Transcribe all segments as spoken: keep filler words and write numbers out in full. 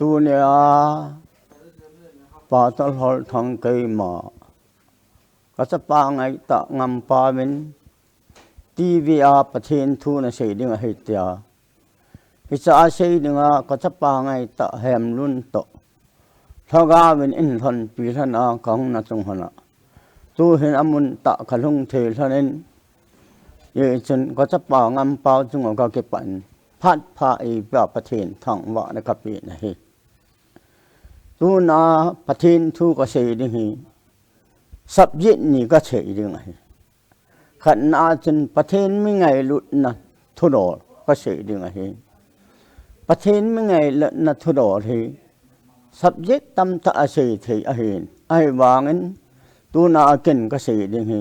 Tunia Pastor Lhol Thang keima, ka chapa ngaitah ngam pa min, T V a Pathen thu na sei ding ahi tia. Hicha a sei dinga ka chapa ngaitah Hemlun toh Lhagao in in lhonpi lhon a ka hung na chung hon a. Tu hin amun tah ka lhung thei lhon in, hichun ka chapa ngam pa chunga ka kipan phat pha ipi a Pathen thangvahna ka pe na hi. Tuna Pathen thu ka sei ding hi, subject ni ka sei ding ahi. Khatna chun Pathen mi ngailutna thudol ka sei ding ahi. Pathen mi ngailutna thudol hi subject tamtah a sei thei ahin, ahivangin tuna a ken ka sei ding hi,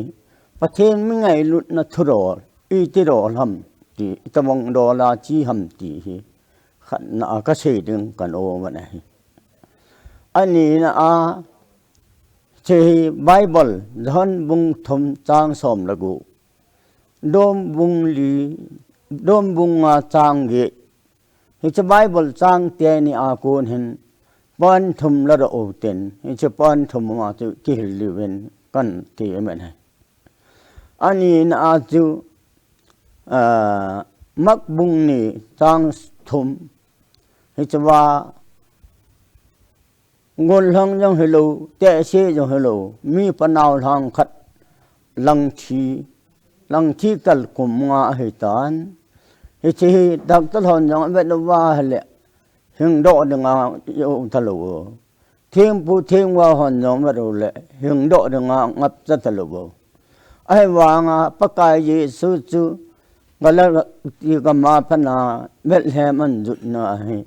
Pathen mi ngailutna thudol, iti dol ham ti, itobang dol a chi ham ti hi khatna a ka sei ding ka nom ahi. Anina a, hiche hi Bible, John bung thum chang som le gup, Rom bung li, Rom bung nga chang get. Hiche Bible chang teni a kon hin point thum la doh u tin, hiche point thum a chu kihil liuvin kan ti amen ahi. Anina a chu, ah, Mark bung ni chang thum, hiche va gollhang jong hilou, tehse jong hilou, mipa naolhang khat langthi, langthi kal kum nga ahi tan. Hiche hi doctor hon jong avet uva ahile, hingdoh dinga jou talou. Thempu themgao hon jong avet uleh, hingdoh dinga ngapcha talou. Ahivanga Pakai Jesu chu Galilee gam a pat a Bethlehem ahin jotna ahi.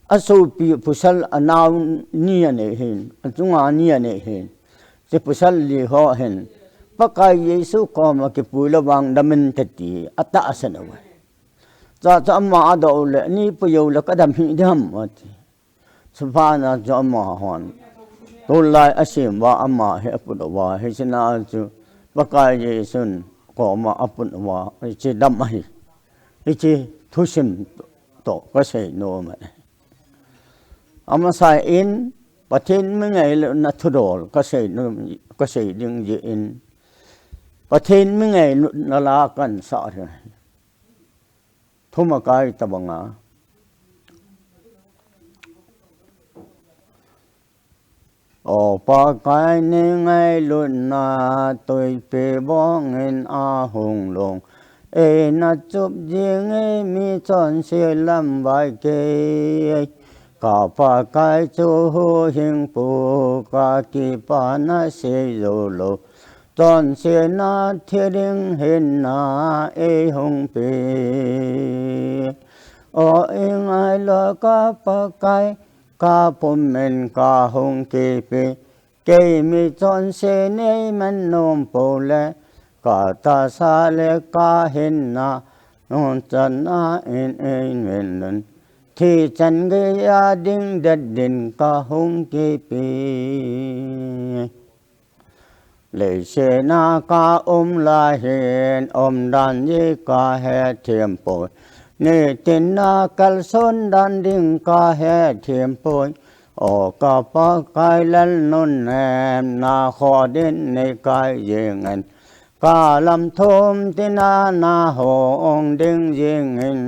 Asopi pasal anao ni anei hin, achunga ni anei hin. Hiche pasal li ho hin Pakai Jesu koma kipui lou vang dam inte ti atahsan uve. Chuche chu ama adoh uleh, nei pui uleh ka dam hih ding ham ati. Chuphat na chu amahon, tulai asem uva ama hi aput uva, hiche na chu Pakai Jesun koma aput uva, hiche dam ahi. Hiche thusim toh ka sei nom ahi. Amasa in Pathen mi ngailutna thudol ka sei nom, ka sei ding jeh in, Pathen mi ngailutna la kan sa ding ahi. Thum a kai tabanga. O Pakai, nei ngailutna tuipi bongin ahung lhung. Eina chup jing e, mi chonse lamvai kei. Ka Pakai chu huhhingpu, ka kipana sei jou lou. Chonsetna thi ding hinna eihung pe. O eingailu ka Pakai, ka pumin kahung kipe. Kei mi chonse nei man nom pou le, ka tahsa le ka hinna, nungchanna in eimin lhun. Thi chan geiya ding det din kahung kipe. Leiset a ka um lai hin, umdan jeh ka hethem poi. Nitin a kalson dan ding ka hethem poi. O ka Pakai Lal nunnemna kho din nei kai jingin. Ka lamthum tina na hung ding jingin.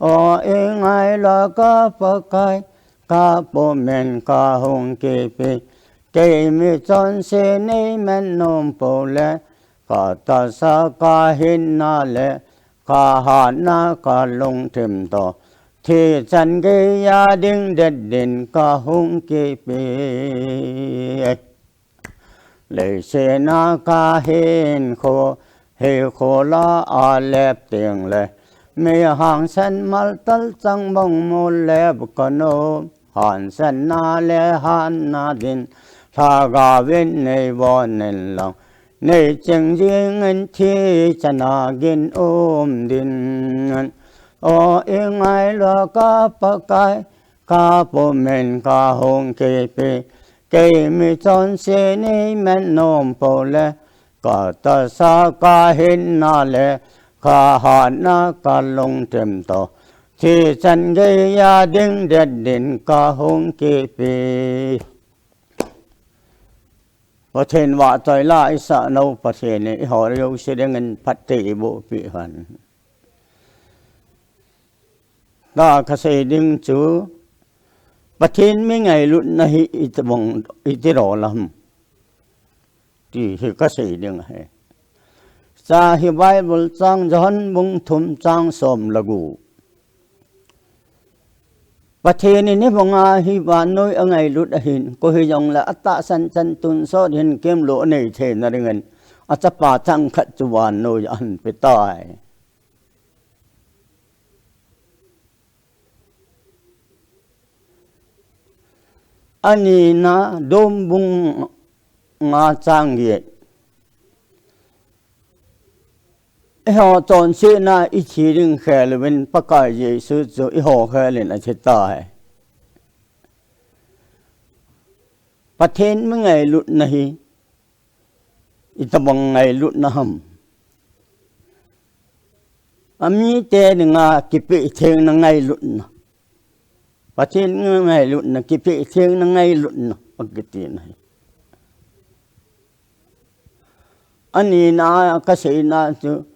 O eingailu ka Pakai, ka pumin kahung kipe. Kei mi chonse nei man nom pou le, ka tahsa ka hinna le, ka hatna ka lungthim toh. Thi chan geiya ding det din kahung kipe. Leiset a ka hinkho, hinkho la a lep teng le, mi hangsan maltal chang bang mol lep ka nom. Hangsanna le hatna din, lhagao in nei von in lang, nei ching jingin thi chan a gin um din. O eingailu ka Pakai, ka pumin kahung kipe. Kei mi chonse nei man nom pou le, ka tahsa ka hinna le, ka hatna ka lungthim toh. Thi chan geiya ding det din kahung kipe. Pathen vahchoi la isah nau Pathen in eiho jouse dingin phatthei eiboh peh hen. Tua kasei ding chu, Pathen mi ngailutna hi iti bang, iti dol ham ti hi kasei ding ahi. Chu hi Bible chang John bung thum chang som le gup. Pathen in hibanga hi vannoi angailut ahin, koi hijongle atahsan chan tonsot hinkemlou anei theina dingin achapa changkhat chu vannoi ahin pe tai. Anina Rom bung nga chang get. Eiho chonsetna ithi ding khel uvin Pakai Jesu chu eiho khel in athi tai. Pathen mi ngailutna hi itobang ngailutna ham? Amite dinga kipeh thengna ngailutna. Pathen ngailutna, kipeh thengna ngailutna akitina hi. Anina kaseina chu,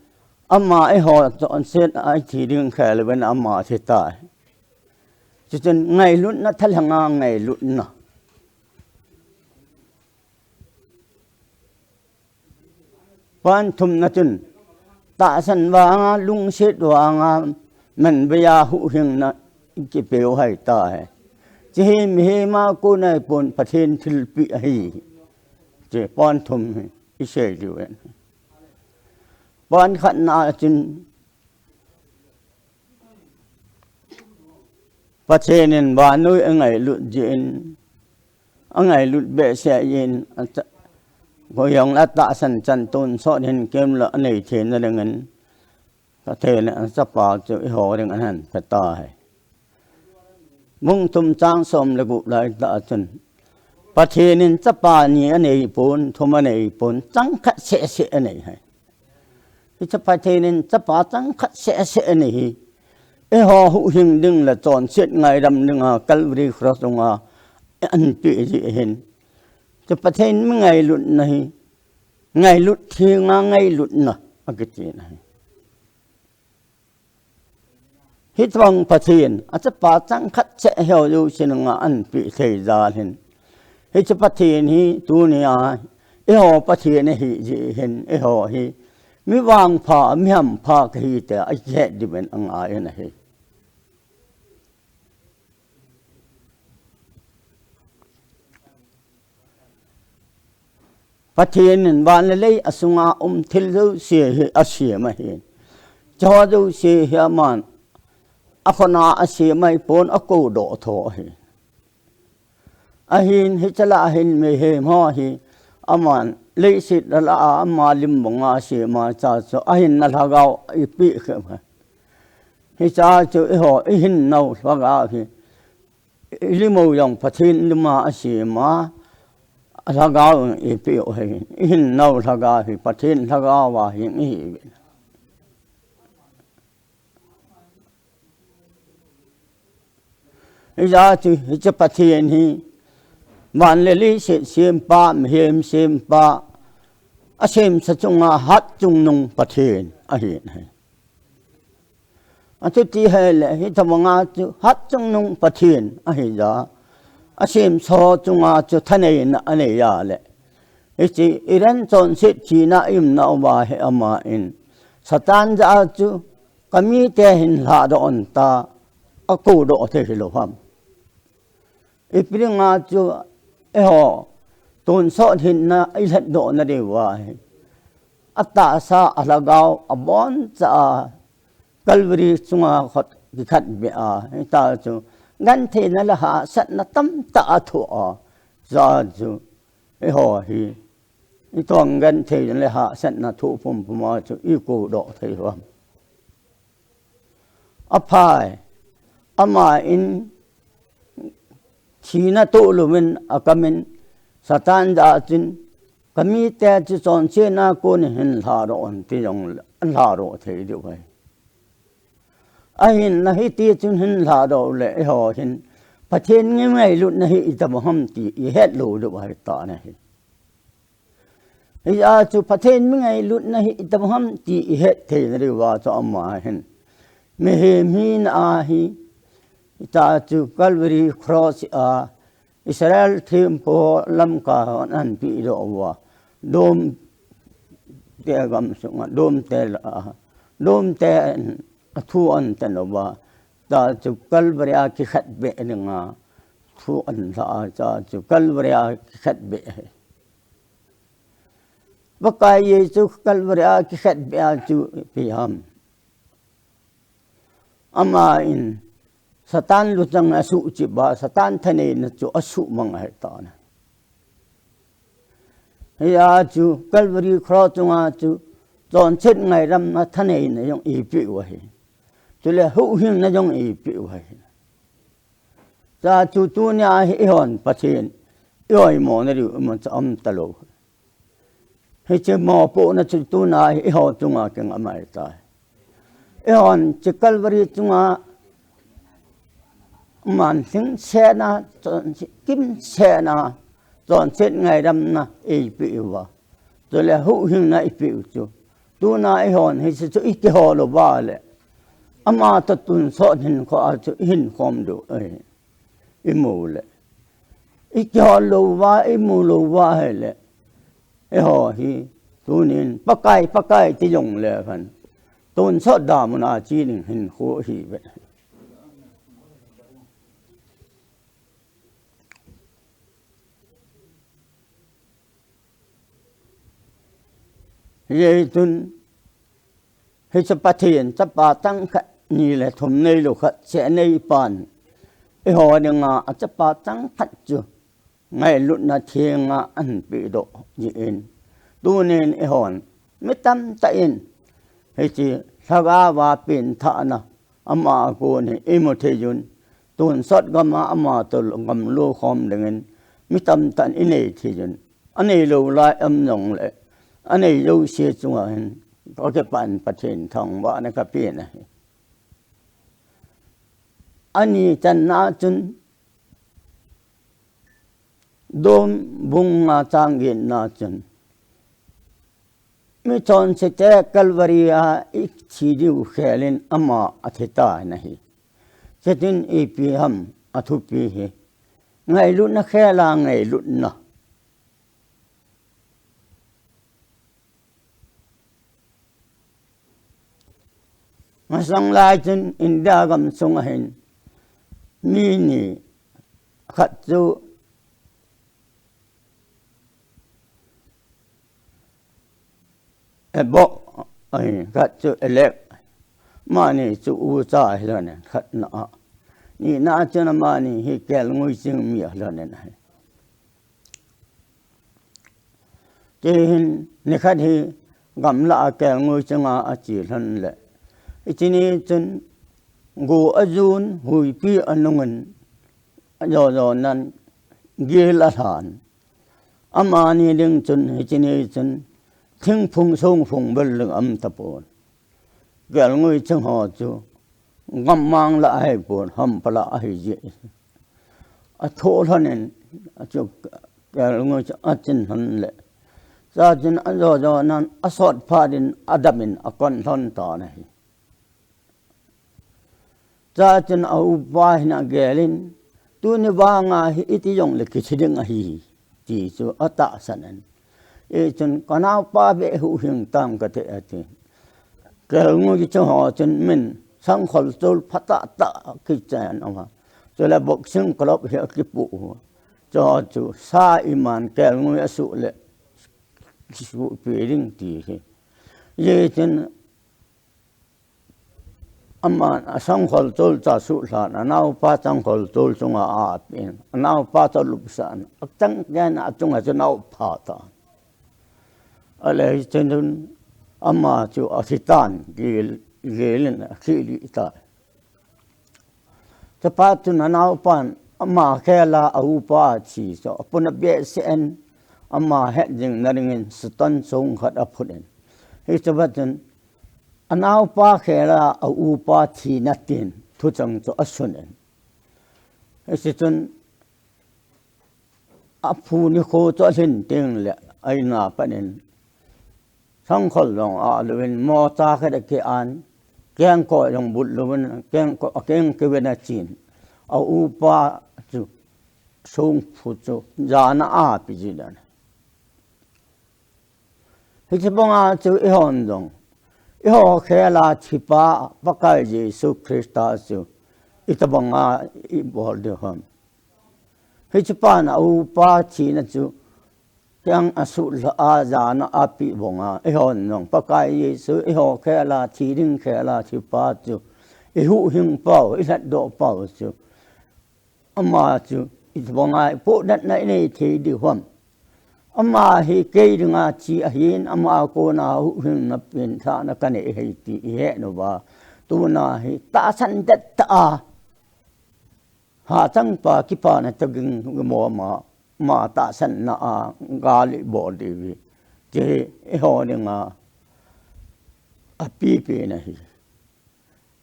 ama eiho chonsetna ithi ding khel uvin ama athi tai. Chuchun ngailutna, thalhanga ngailutna. Point thumna chun, tahsan vanga, lungset vanga, manbeiya huhhingna kipeu ahitai. Hiche hi mihem a kon ahipon, Pathen thilpeh ahi. Hiche point thum hi isei diu ahi. Point khatna chun, Pathen in vannoi angailut jeh in, angailut behseh jeh in, acha-, koi hijongle atahsan chan tonsot hinkemlou anei theina dingin, Pathen in achapa chu eiho dingin ahin pe tai. Bung thum chang som le gup lai tah chun, Pathen in chapa ni aneipon, thum aneipon, changkhat seh seh anei ahi. Hiche Pathen in chapa changkhat seh seh anei hi, eiho huhhing ding le chonset ngaidam dinga Calvary Cross chunga ahinpeh jeh ahin. Hiche Pathen mi ngailutna hi, ngailut thenga ngailutna akitina ahi. Hitobang Pathen, achapa changkhat seh eiho jousen anga ahinpeh thei jal hin, hiche Pathen hi tunia eiho Pathen ahi jeh hin, eiho hi mi vangpha, mi hampha kahi tia akihet diuvin angai in ahi. Pathen in van le lei asunga um thil jouse hi asem ahin. Hicheho jouse hi aman akhona asem ahipon, akodoh tho ahi. Ahin hiche lah a hin mihem ho hi aman leiset lah a ama lim banga asem a, hiche chu ahinna lhagao eipeh kha. Hiche chu eiho ihinnau lhagao hi, ilim u jong Pathen lima asem a, alhagao eipeh u ahi. Ihinnau lhagao hi Pathen lhagao a hin ihiuve. Hijeh chun hiche Pathen hi van le leiset sempa, mihem sempa, asemsa chunga hatchungnung Pathen ahin ahi. Achuti ahile, hitobanga chu hatchungnung Pathen ahija, asemsa ho chunga chu thaneina anei a le, hiche Eden chonset thina a iumnauva hi aman Satan jah a chu, kamite hin lhadoh un tia akodoh thei hilou ham? Ipi dinga chu eiho tonsot hinna ilhatdohna diuva hi, atahsa alhagao aboncha a Calvary chunga khut kikhatbeh a, hitia chu gentheina le hahsatna tamtah athoh a, hijeh chun eiho hi itobang gentheina le hahsatna thoh pumpum a chu ikodoh thei u ham? Aphai, aman thina toh louvin akamin, Satan jah a chun, kamite chu chonsetna a kon hin lhadoh un ti jongle alhadoh thei diu ahi. Ahin na hiti chun hin lhadoh le eiho hin Pathen ngailutna hi itobang ham ti ihet lou diu ahitan ahi. Hijeh a chu Pathen mi ngailutna hi itobang ham ti ihet theina diuva chu ama hin mihem hina ahi. Hitia chu Calvary Cross a Israel thempu lamkai hon ahin pehdoh uva, Domte gamsunga, Domte lah a, Domte in athu ahin tan uva, hitia chu Calvary a kikhetbeh dinga thu ahin lha a, hitia chu Calvary a kikhetbeh ahi. Pakai Jesu Calvary a kikhetbeh a chu ipi ham, ama in Satan luchang asuhchip a, Satan thaneina chu asuhmang ahitan. Hia chu Calvary Cross chunga chu chonset ngailamna thaneina jong eipeh u ahi. Chule huhhingna jong eipeh u ahi. Hitia chu tunia hi eihon Pathen i oimona diu imacha um talou. Hiche mopohna chu tuna hi eiho chunga kingam ahitai. Eihon hiche Calvary chunga aman lhingsetna, chonset kimsetna, chonset ngailamna eipeh uva, chule huhhingna eipeh u chu, tuna eihon hiche chu ikihol uva le ama toh tonsot hinkho a chu ihinkhom diu ahi. Imu le ikihol lou uva, imu lou uva ahile, eiho hi tunin Pakai, Pakai ti jongle khan tonsot damun a che ding hinkho ahiuve. Hijeh chun hiche Pathen chapa changkhat, ni le thum neilou khat seh neipan, eiho dinga achapa changkhat chu ngailutna thenga ahin pehdoh jeh in, tunin eihon mi tamtah in hiche lhagaova penthahna ama a kon hi imu thei uvin, tonsot gam a ama toh gamlo khom dingin mi tamtah in inei thei uvin, aneilou lai um jongle, anei jouse chunga hin kakipah in Pathen thangvahna kapen ahi. Ani channa chun, Rom bung nga chang getna chun, mi chonsete Calvary a ithi diu khel in ama athitan ahi. Chutin ipi ham athupi hi? Ngailutna khel a ngailutna. Masang lai chun India gamsunga hin mi ni, khat chu Ebo, ahi, khat chu Elek, amani chu ucha ahilou in, khatna a. Nina chun amani hi kelngoi ching mi ahilou in ahi. Chuhin nikhat hi gamlah a kelngoi chunga ache lhon le, hiche ni chun go ajon, huipi anungin, ajo jo nan gel alhan. Amani ding chun hiche ni chun thingphung songphung bel ding aum tapon. Kelngoi ching ho chu gammang lah ahipon, hampa lah ahi jeh. Athoh lhon in, achu kelngoi chu achin lhon le, chuchun ajo jo nan asot phat in adap in akon lhon tan ahi. Chuchun a upa hin agel in, tuni vanga hi iti jongle kithi ding ahi, ti chu atahsan in. Hichun kanaopa beh huhhing tam kate ati. Kelngoi chu ho chun min sangkhol chol phatah tah kichen uva. Chule boxing club hi akipoh uva. Chu ho chu sa iman kelngoi asuh le kisuhpi ding ti hi. Hichun aman asangkhol chol chu asuhlhan, anaopa sangkhol chol chunga apen, anaopa chu alupsan, achang ken achunga chu anaopa tan. Ale hichun ama chu athi tan, gel, gel in athi lih tai. Chuphat chun anaopan ama khel a aupa athi chu apun abehseh in, ama hetjingna dingin Satan song khat aphut in. Hichuphat chun Anaopa khela aupa thina tin thuchang chu asun in. Hiche chun aphu nikho chu alhin teng le a-in a pat in sangkhol jong alou in mocha khat akian, kengkoh jong but lou in, kengkoh, akeng keu in achen. Aupa chu songphu chu jana ape jin ahi. Hiche banga chu eihon jong, eiho khela thipa Pakai Jesu Christa chu itobanga ibol diu ham. Hiche pan aupa thina chu keng asutlha a jana ape banga eihon jong Pakai Jesu eiho khela thi ding khela thipa chu ihuhhing pau, ilhatdoh pau chu ama chu itobanga ipohnatna inei thei diu ham. Ama hi kei dinga thi ahin, ama kona huhhingna penthahna kanei ahi ti ihet uva, tuna hi tahsan dettah a hachangpa kipana taging mo ama, ama tahsanna a gal ibol diu hi, hiche hi eiho dinga apipen ahi.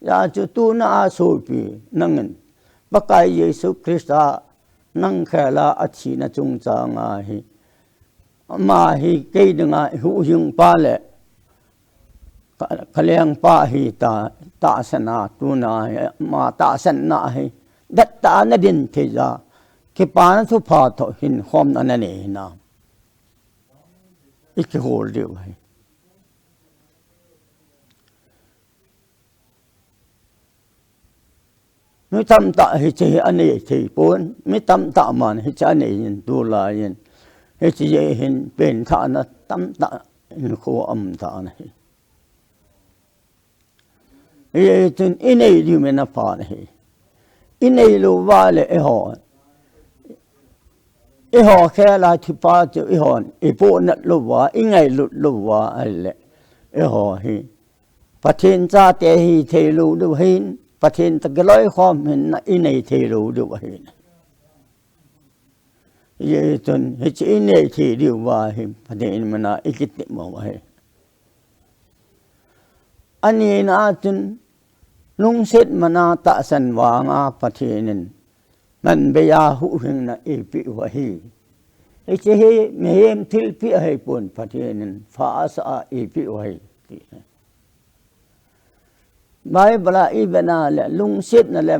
Hijeh chun tuna a sopi nangin Pakai Jesu Christa nang khela athina chungchanga hi, ama hi kei dinga ihuhhingpa le ka, kalengpa ahi ta, tahsan a tuna hi, ama tahsanna hi dettah a nadin thei jeh a, kipana thupha toh hinkhomna nanei hinam, ikihol diu ahi. Mi tamtah hiche hi anei thei pon, mi tamtah man hiche anei in tulai in, hiche jeh hin penthahna tamtah hinkho aum tan ahi. Hijeh chun inei diu min apha ahi. Inei lou uva le eiho, eiho khela thipa chu eihon ipohnat lou uva, ingailut lou uva ahile, eiho hi Pathen chate hithei lou diu ahin, Pathen toh kiloikhom hinna inei thei lou diu ahin. Hijeh chun hiche inei thei diu uva hi Pathen mina ikitep u ahi. Anina chun lungset mana tahsan vanga Pathen in manbeiya huhhingna eipeh u ahi. Hiche hi mihem thilpeh ahipon, Pathen in pha asah a eipeh u ahi. Bible a ivet na le lungsetna le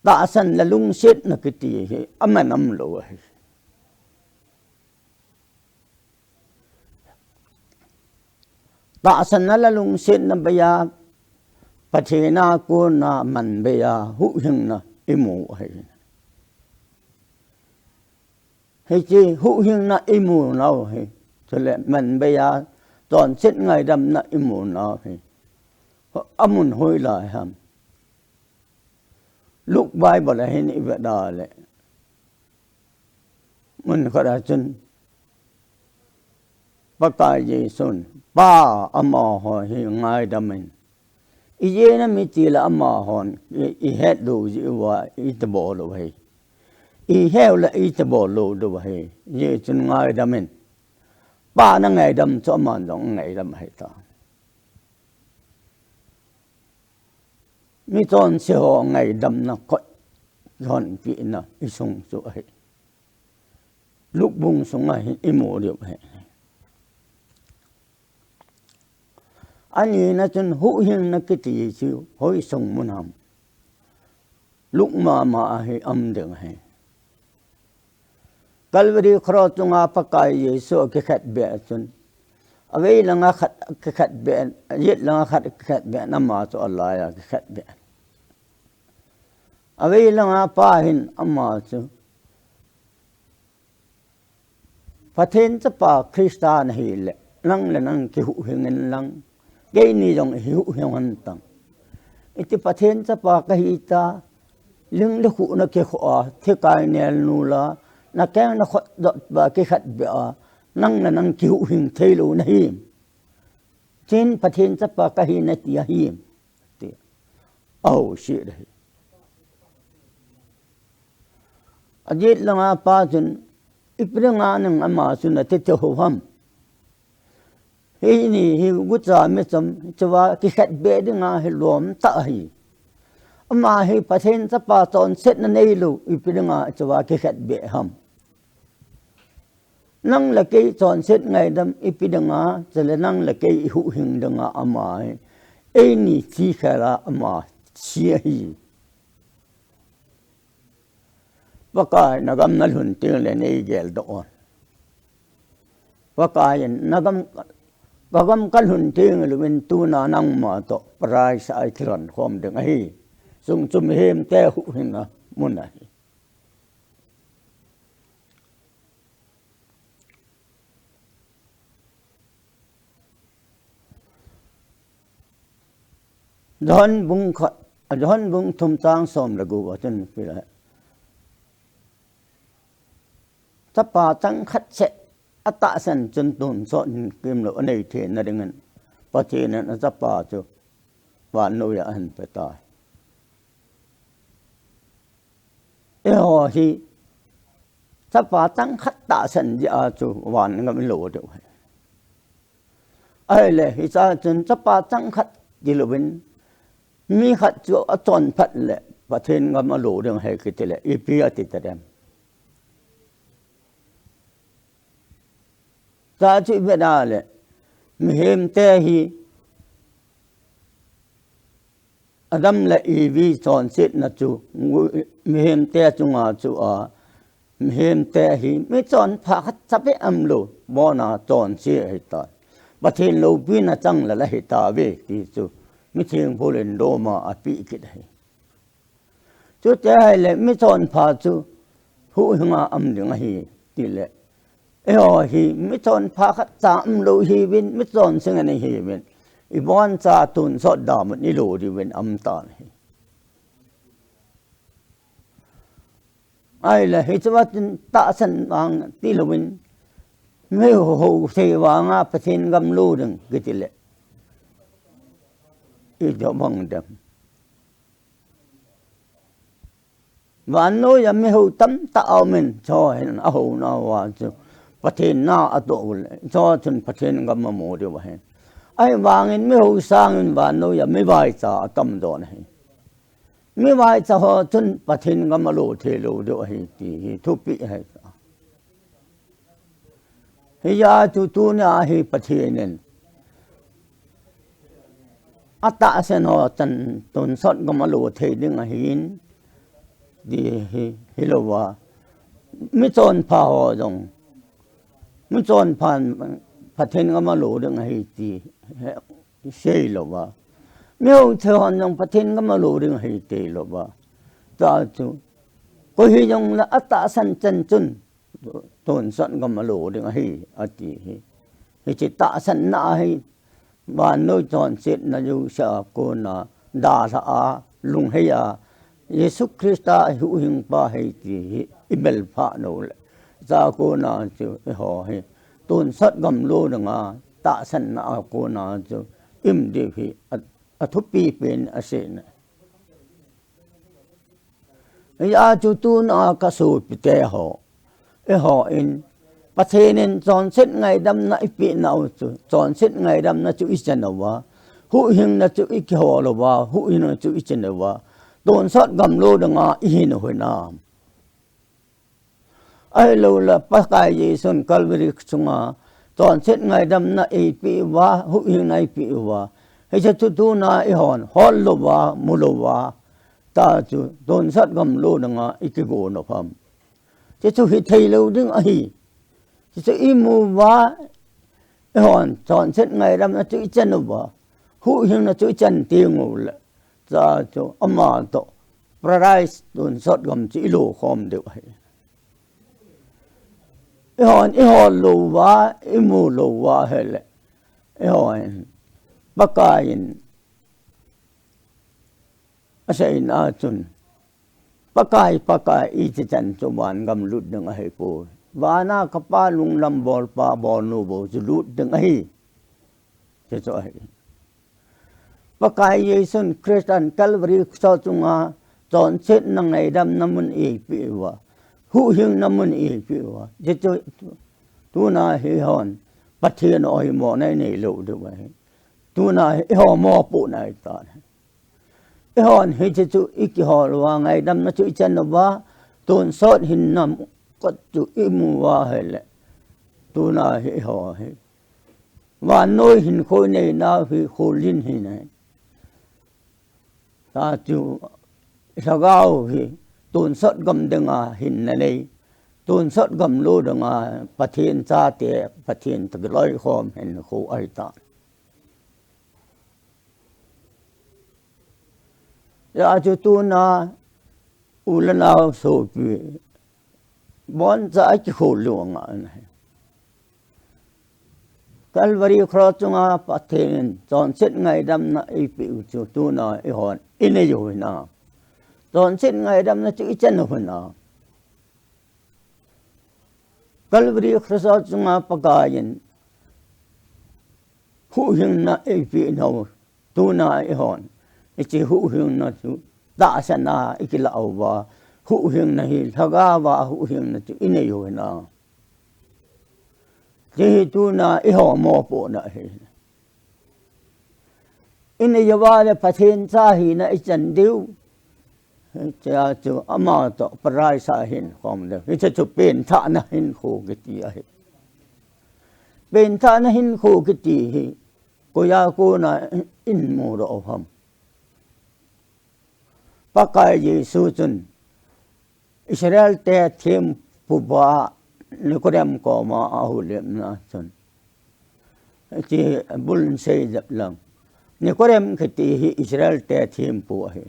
tahsan le lungsetna kiti hi aman umlou ahi. Tahsanna le lungsetna beiya, Pathen a kona manbeiya huhhingna imu ahi. Hiche huhhingna imunau hi, chule manbeiya chonset ngaidamna imunau hi, amun hoilai ham? Luke Bible a hin ivet a le, mun khat a chun Pakai Jesun, Pa, amaho hi ngaidam in. Ijeh inem itile amahon i, ihet lou jeh uva itobol u ahi. Iheu le itobol lou diu ahi. Hijeh chun ngaidam in. Pa na ngaidam chu aman jong ngaidam ahitai. Mi chonse ho ngaidamna kot kihonpehna isung chu ahi. Luke bung sunga hin imu diu ahi. Anina chun huhhingna kiti chu hoisung mun ham? Luke mama a hi um ding ahi. Calvary cross chunga Pakai Jesu akikhetbeh chun, avei langa khat akikhetbeh, ajet langa khat akikhetbeh, ama chu alaiya akikhetbeh. Avei langa Pa hin ama chu, Pathen chapa Christa nahile, nang le nang kihuhhing inlang, keini jong ihuhhing un tan. Iti Pathen chapa kahi ta, ling le khuh nakikhoh a, thikai nelnu la, nakeng nakhodot pa kikhetbeh a, nang le nang kihuhhing theilou nahim? Chen Pathen chapa kahi nati ahim? Ti. Aho sih ahi. Ajet langa Pa chun, ipi dinga nang ama chu nati thei u ham? Hini hi gucha michom, hichea kikhetbeh dinga hi lom tah ahi. Ama hi Pathen chapa chonsetna neilou, ipi dinga hichea kikhetbeh ham. Nang le kei chonset ngaidam ipi dinga, chule nang le kei ihuhhing dinga ama hi eini thi khela ama thi ahi. Pakai, nagam nalhun tengle neigeldoh un. Pakai in nagam, kagam kalhun tengle uvin tuna nangma toh paradise a ikilhon khom ding ahi. Chung chu mihemte huhhingna mun ahi. John bung khat, John bung thum chang som le gup a chun, chapa changkhat seh atahsan chun tonsot kimlou anei theina dingin Pathen in achapa chu vannoiya ahin petai. Eiho hi chapa changkhat tahsan jeh a chu vangam ilo diu ahi. Ahile hichea chun chapa changkhat tilouvin, mi khat chu achonphat le Pathen gam alo ding ahi kitile ipi ati tadem? Chua chu ivet a le, mihemte hi Adam le Evi chonsetna chu, mihemte chunga chu a, mihemte hi michonpha khatcha beh umlou, abona chonse ahitai. Pathen loupina chang lal ahitauve ti chu mithengpu len doma apeh kit ahi. Chuti ahile michonpha chu huhhinga um ding ahi tile, eiho hi michonpha khatcha umlou ihiuvin, michonse ngen ihiuvin, iboncha tonsot damun ilo diuvin aumtan ahi. Ahile hichea chun tahsan vang tilouvin, mihou sei vanga Pathen gam lo ding kitile, itobang dem? Vannoiya mihou tamtah aumin, chuho hin ahounauva chu Pathen na atoh ule, chuho chun Pathen gam amu diu ahi. Ahivangin mihou sangin vannoiya mivaicha atamjon ahi. Mivaicha ho chun Pathen gam alo theilou diu ahi ti hi thupeh ahi. Hijeh a chu tunia hi Pathen in atahsan ho chan tonsot gam alo thei ding ahin, ti hi, hilouva, michonpha ho jong, michonphan Pathen gam alo ding ahi ti seilouva, mihou thei hon jong Pathen gam alo ding ahi teilouva, chua chu koi hijongle atahsan chan chun tonsot gam alo ding ahi, ati hi. Hiche tahsanna ahi, vannoi chonsetna jousea kona dalha a, lungheiya, Jesu Christa ihuhhingpa ahi ti hi imelphah noule, chua kona chu eiho hi tonsot gam lo dinga tahsanna a kona chu ium diu hi a, athupi pen aseina. Hijeh a chu tuna kasopite ho, eihon Pathen in chonset ngaidamna ipeh nau chu, chonset ngaidamna chu ichan uva, huhhingna chu ikihol uva, huhhingna chu ichan uva, tonsot gam lo dinga ihin u hinam? Ahilouleh Pakai Jesun Calvary chunga chonset ngaidamna eipeh uva, huhhingna eipeh uva, hiche chu tuna eihon hol louva, mu louva, ta chu tonsot gam lo dinga ikigon u ham? Hiche chu hithei lou ding ahi. Hiche chu imu uva, eihon chonset ngaidamna chu ichan uva, huhhingna chu ichan tenguleh, ta chu ama toh Paradise tonsot gam chu ilo khom diu ahi. Eihon ihol louva, imu louva ahile, eihon Pakai in aseina chun, Pakai, Pakai, iti chan chu vangam lut ding ahipoi. Vana kapa lunglam bolpa bolnu bou chu lut ding ahi. Hiche chu ahi. Pakai Jesun Christan Calvary Cross chunga chonsetna ngaidamna mun eipeh uva, huhhingna mun eipeh uva, hiche chu tuna eihon Pathen ohimo na inei lou diu ahi. Tuna hi eiho mopohna ahitan ahi. Eihon hiche chu ikihol uva, ngaidamna chu ichan uva, tonsot hinna kot chu imu uva ahile, tuna hi eiho hi vannoi hinkho inei nau hi kholin hi ahi. Tua chu lhagao hi tonsot gam dinga hinna nei, tonsot gam lou dinga Pathen chate, Pathen toh kiloikhom hinkho ahitan. Hijeh chun tuna u le nao sopi, boncha akikhol lou anga ahi. Calvary Cross chunga Pathen in chonset ngaidamna eipeh u chu tuna eihon inei u hinam? Chonset ngaidamna chu ichan u hinam? Calvary Cross chunga Pakai in huhhingna eipeh nau, tuna eihon hiche huhhingna chu tahsan a ikilah uva, huhhingna hi lhagao a huhhingna chu inei u hinam? Hiche hi tuna eiho mopohna ahi. Inei uva le Pathen cha hina ichan diu. Hichea chu ama toh paradise a hinkhom diu. Hiche chu penthahna hinkho kiti ahi. Penthahna hinkho kiti hi koiya kona imu doh u ham? Pakai Jesu chun Israel te thempupa Nicodemus koma ahoulimna chun, hiche bul in sei jep lang, Nicodemus kiti hi Israel te thempu ahi.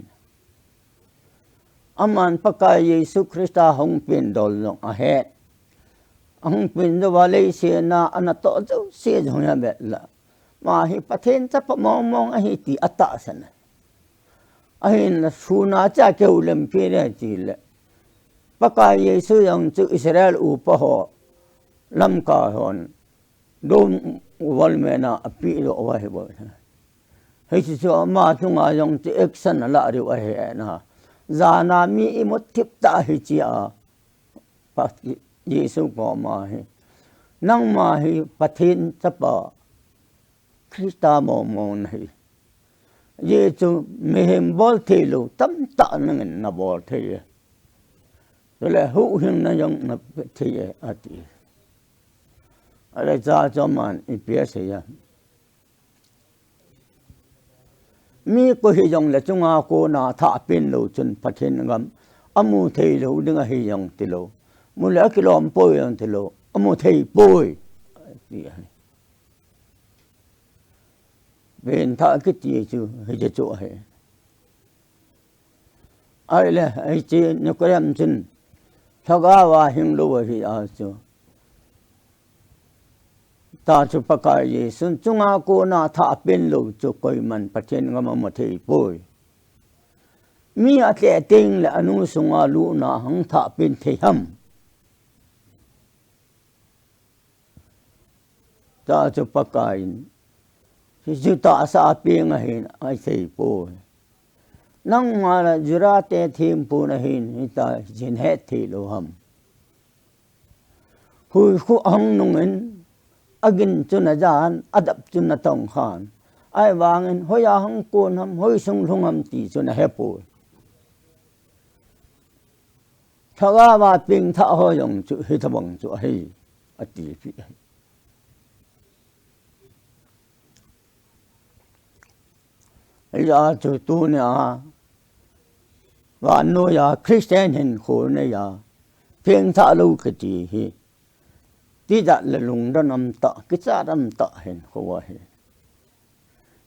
Aman Pakai Jesu Christa hung pen dol jong ahet. Ahung pen jouva leiset a anatoh jouse jong hi avet le, ama hi Pathen chapa mongmong ahi ti atahsan ahi. Ahinla sun a chu akihoulimpi ding ahi tile, Pakai Jesu jong chu Israel upa ho, lamkai hon Rome government a apeh doh uva ahi bou. Hiche chu ama chunga jong chu action alah diu ahi na. Jan a mi imut thip tah hiche a, Pa, Jesu koma hi, nangma hi Pathen chapa, Christa mongmong nahi. Hijeh chun mihem bol theilou tamtah nangin nabol thei e. Chule huhhingna jong nape thei e, ati. Ahile cha chu aman ipi asei a, mi koi hijongle chunga kona thah pen lou chun Pathen gam amu thei lou ding ahi jong tilou, mu le akilom poi jong tilou, amu thei poi, ati ahi. Penthah kiti chu hiche chu ahi. Ahile hiche Nicodemus chun lhagao a hing lou ahi a chu, tua chu Pakai Jesun chunga kona thah pen lou chu koiman Pathen gam amu thei poi. Mi atleh tengle anu sunga lutna hung thah pen thei ham? Tua chu Pakai in, hichu tahsa a peng ahin, athei poi. Nangma la Juda te thempu nahin, hitia hiche nahet thei lou ham? Huikhu ahung nungin, agin chu najan, adap chu natong khan. Ahivangin, hoiya hung kon ham, hoi sung lhung ham ti chu nahe poi. Lhagao a pengthah ho jong chu hitobang chu ahi, atipeh ahi. Hijeh chun tunia, vannoiya Christian hinkho neiya, pengthah lou kiti hi, tijat le lungdon umtah, kichat umtah hinkho ahi.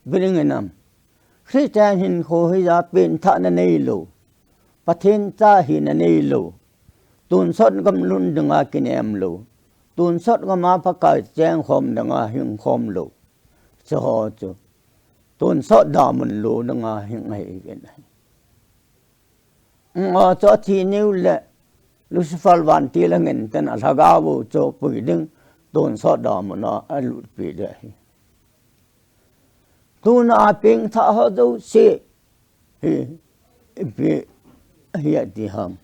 Ipi ding hinam? Christian hinkho hija pengthahna neilou, Pathen cha hina neilou, tonsot gam lhun dinga kinem lou, tonsot gama Pakai chengkhom dinga hingkhom lou, hicheho chu tonsot damun lou dinga hing ahiuvin ahi. Amaho chu athi niu le, Lucifer vantil angin ten alhagao u chu pui ding, tonsot damuna alutpi ding ahi. Tuna pengthah ho jouse hi, ipi ahi ati ham?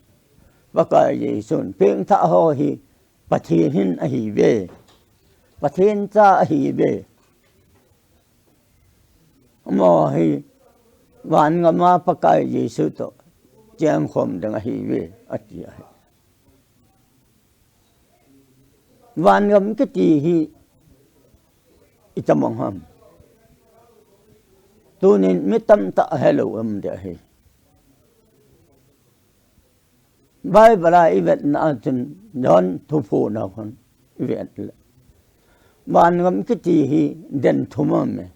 Pakai Jesun pengthah ho hi Pathen hin ahiuve. Pathen cha ahi ve. Amaho hi vangam a Pakai Jesu toh chengkhom ding ahi ve, ati ahi. Vangam kiti hi itamong ham? Tunin mi tamtah helou um ding ahi. Bible a ivetna a chun John thuphon a khun ivet le, vangam kiti hi den thum aume.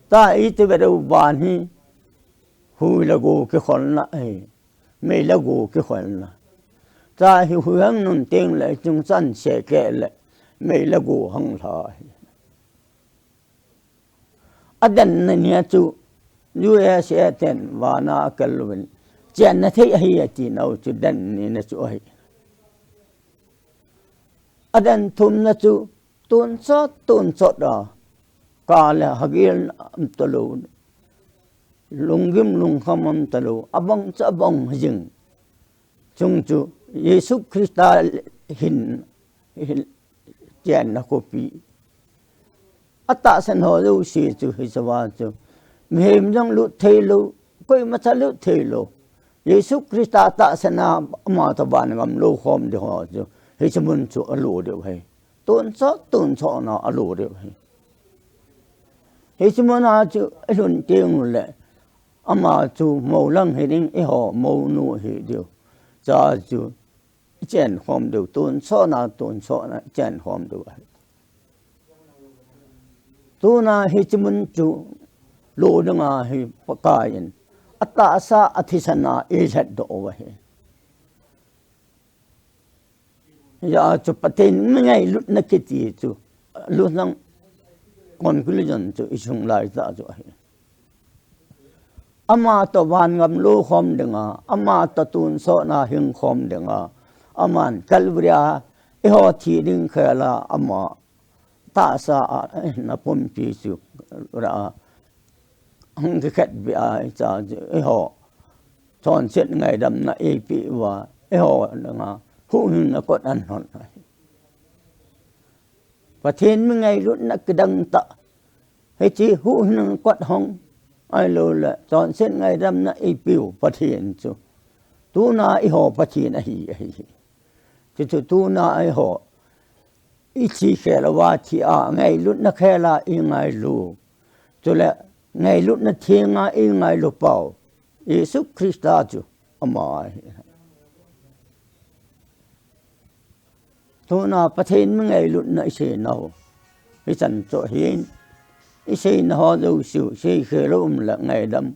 Tua iti vet u, van hi hui le go kikholna ahi, mei le go kikholna. Tua hi hui hung nun teng le chungchan seh keh le mei le go hung lha ahi. Adenna ni a chu U S A ten vana akal uvin, chenna thei ahi ati nau chu den nina chu ahi. Aden thumna chu tonsot tonsot a, ka le hagil um talou, lunggim lungkham um talou, abang chu abang jing. Chung chu Jesu Christa hin, hin chenna khopi. Atahsan ho jouse chu hiche va chu mihem jong lut thei lou, koima cha lut thei lou. Jesu Christa tahsan a ama toh vangam lou khom ding ho chu hiche mun chu alo diu ahi. Tonsot tonsot na alo diu ahi. Hiche mun a chu ilhun teng ule, ama chu mou lang hiding, eiho mounu hi diu. Cha chu ichenkhom diu, tonsot na, tonsot na ichenkhom diu ahi. Tuna hiche mun chu lo dinga hi Pakai in atahsa athisan a eilhatdoh u ahi. Hijeh a chu Pathen mi ngailutna kiti chu, lutna conclusion chu ichung lai tah chu ahi. Ama toh vangam lou khom dinga, ama toh tonsot na hing khom dinga, aman Calvary a eiho thi ding khel a ama tahsa a, eh, na pumpi chu ra hung kikhetbeh a, hiche chu eiho chonset ngaidamna eipeh uva, eiho dinga huhhingna kot ahin lhon ahi. Pathen mi ngailutna kidang tah, hiche huhhingna kot hung, ahilouleh chonset ngaidamna eipeh u Pathen chu tuna eiho Pathen ahi, ahi. Chuchu tuna eiho ithi khel uva thi a, ngailutna khel a ingailu, chule ngailutna thenga ingailu pau Jesu Christa chu ama ahi. Tuna Pathen mi ngailutna isei nau hichan chu ahin, isei na ho jouse u, seikhel u um le ngaidam,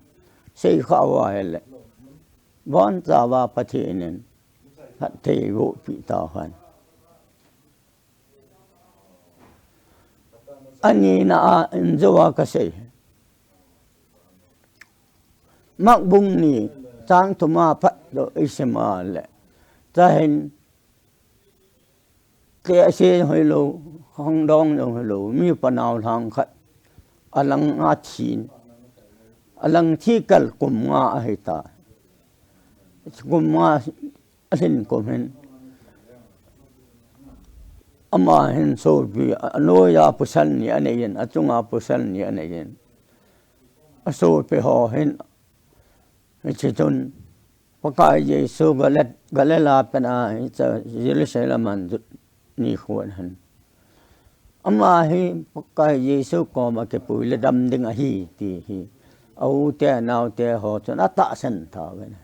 seikhah uva ahile, bonchauva Pathen in phatthei eiboh peh tauhen. Anina a injou a kasei. Mark bung ni chang thum a phat toh isim a le, tahin, te ase hoilou, khangdong jong hoilou, mipa nao lhang khat alang a thin, alang thi kal kum nga ahitai. Kum nga alhin kum hin, ama hin sopi, anoiya pasal ni aneiyin, achunga pasal ni aneiyin, asopi ho hin, hiche chun Pakai Jesu Gali-, Galilee pen a, hiche Jerusalem a jot nikho hin, ama hi Pakai Jesu koma kipui le dam ding ahi ti hi a u te nao te ho chun atahsan tauvin.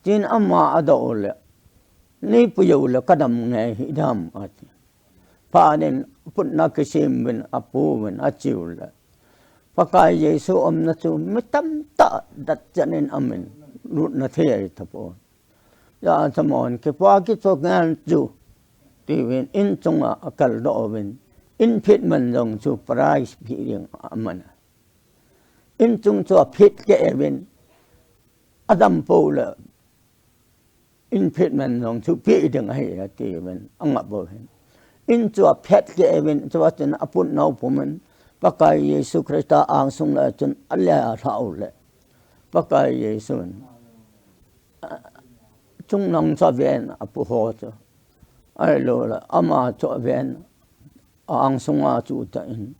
Tin ama adoh u le, neipui u le kadam ngai hih dem ati. Phat in aputna kisem uvin, apu uvin, ache u le, Pakai Jesu umna chu mi tamtah datchan in amin, lutna thei ahi tapon. Hijeh chun amahon kipa kichol ngal chu, tiuvin inchunga akaldoh uvin, in phet man jong chu prize peh ding aman a. Inchung chu aphet keh uvin, adam pou le, in phet man jong chu peh ding ahi atiuvin, angap uvin. In chu aphet keh uvin, chua chun aputna u pumin, Pakai Jesu Christa angsung le chun ale alhah u le, Pakai Jesun, a, chungnung chu aven apu ho chu Ahilou le, ama chu aven, a-ang sunga chu ta in,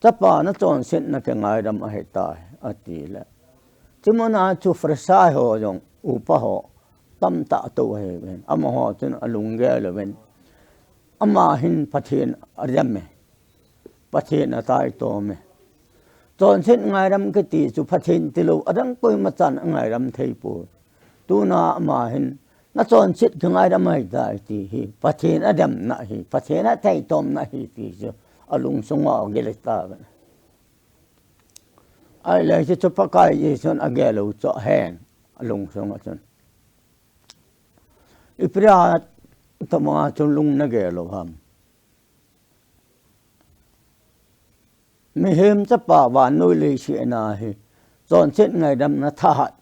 Chapa, nachonsetna kingaidam ahitai, ati le. Chumun a chu Pharisai ho jong, upa ho, tamtah tou ahiuvin. Amaho chun alunggel uvin. Ama hin Pathen adem e. Pathen ataitom e. Chonset ngaidam kiti chu Pathen tilou, adang koima chan angaidam thei poi. Tuna ama hin, nachonset kingaidam ahitai ti hi, Pathen ademna ahi, Pathen ataitomna ahi ti chu, alungsunga agel tauvin. Ahile hichu Pakai Jesun agel u chu ahen, alungsunga chun. Ipi dia tobanga chun lung nagel u ham? Mihem Chapa vannoi leiset a hi, chonset ngaidamna thahat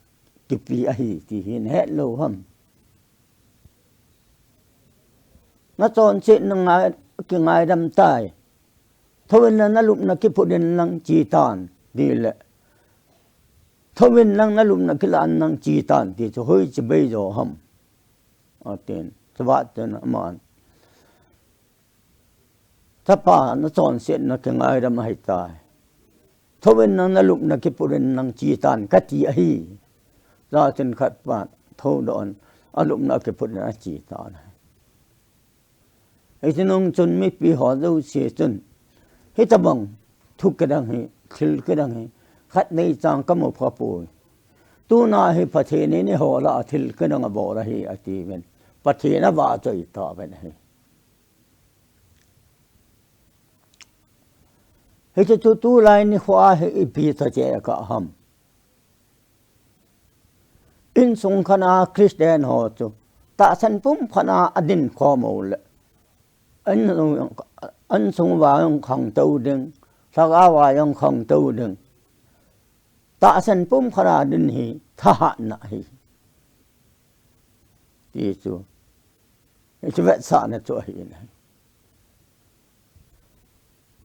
kipe ahi ti hi nahet lou ham? Nachonsetna ngai, kingaidam tai. Thouvin lang nalupna kiphut in lang chetan, ti le. Thouvin lang nalupna kilah in lang chetan, ti chu hoiche beijo ham? Atin, chubah chun aman, Chapa, nachonsetna kingaidam ahitai. Thouvin lang nalupna kiphut in lang chetan kati ahi. Jachin khat pan thoudoh in, alupna kiphut in achetan ahi. Hiche nung chun mipi ho jouse chun, hitobang thu kidang hi, thil kidang hi, khatvei chang kamu khapoi. Tuna hi Pathen in eiho lah a thil kidang abol ahi, atiuvin. Pathen avahchoi tauvin ahi. Hiche chu tulai nikho a hi ipi tah cheh kah ham? Insung khat a Christian ho chu tahsan pumkhat a adin khom u le, an, insung uva jong khangtou ding, lhagao uva jong khangtou ding. Tahsan pumkhat a din hi thahatna ahi. Ti chu, hichu vetsahna chu ahi in ahi.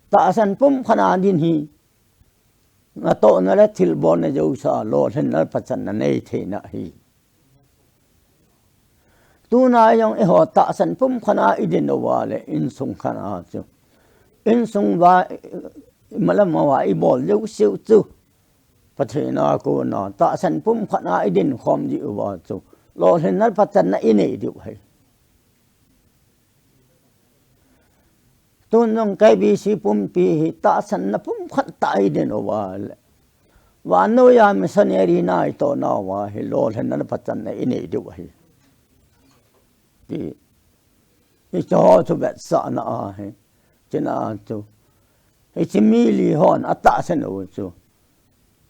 Tahsan pumkhat a din hi, natohna le thilbolna jousea lolhinna le pachatna nei theina ahi. Tuna jong eiho tahsan pumkhat a idin uva le insung khat a chu, insung uva, imalam uva ibol jouseu chu, Pathen a kona tahsan pumkhat a idin khom diu va chu, lolhinna le pachatna inei diu ahi. Tun jong K B C pumpi hi tahsanna pumkhat tah a idin uva le, vannoi a missionary naitohna uva hi lolhinna le pachatna inei diu ahi. Ti, hiche ho chu vetsahna ahi. Chuna chu, hiche mi li hon atahsan u chu,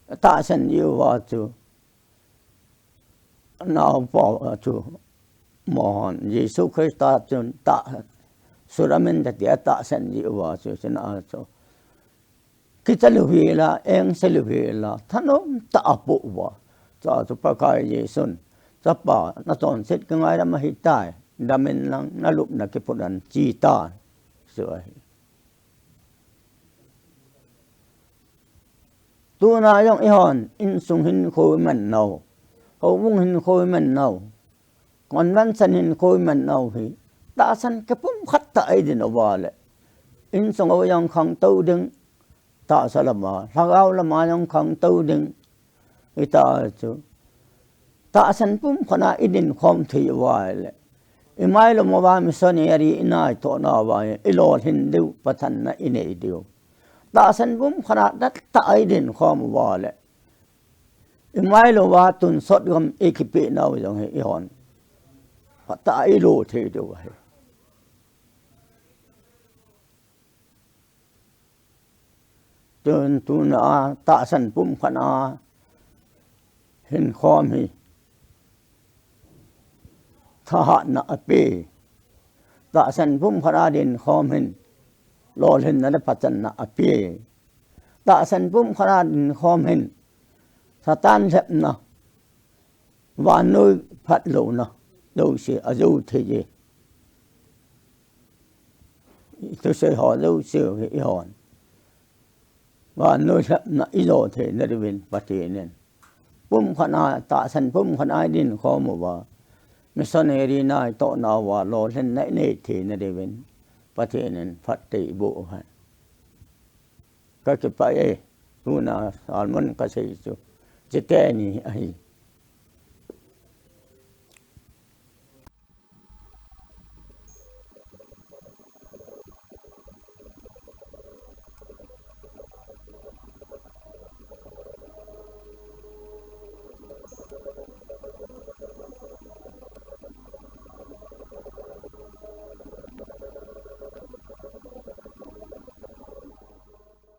atahsan diu va chu, naopa chu, mohon, Jesu Christa chun tah, suramin tati atahsan diu va chu, chuna chu, kicha lou hel a, engse lou hel a, thanom tah a apoh uva. Chua chu Pakai Jesun, Chapa, nachonset kingaidam ahitai, damin lang, nalupna kiphut in chetan, chu ahi. Tuna jong eihon, insung hinkho iman nau, houbung hinkho iman nau, convention hinkho iman nau hi, tahsan kipumkhat tah a idin uva le, insung uva jong khangtou ding, tahsa lama, lhagao lama jong khangtou ding, hita chu, tahsan pumkhat a idin khom thei uva le, imailou uva missionary inaitohna uva, ilolhin diu, pachatna inei diu. Tahsan pumkhat a tah tah a idin khom uva le, imailou uva tonsot gam ikipeh nau jong hi eihon, phatah a ilo thei diu ahi. Tun tuna a tahsan pumkhat a hinkhom hi thahatna ape. Tahsan pumkhat a dinkhom hin lolhinna le pachatna ape. Tahsan pumkhat a dinkhom hin Satan lhepna, vannoi phatlouna jouse ajo thei e. Thusei ho jouse hi eihon, vannoi lhepna ijo theina diuvin Pathen in pumkhat a, tahsan pumkhat a idinkhom uva, missionary naitohna uva lolhinna inei theina diuvin Pathen in phatthei eiboh uve. Kakipah e, tuna sermon kasei chu chuteni ahi.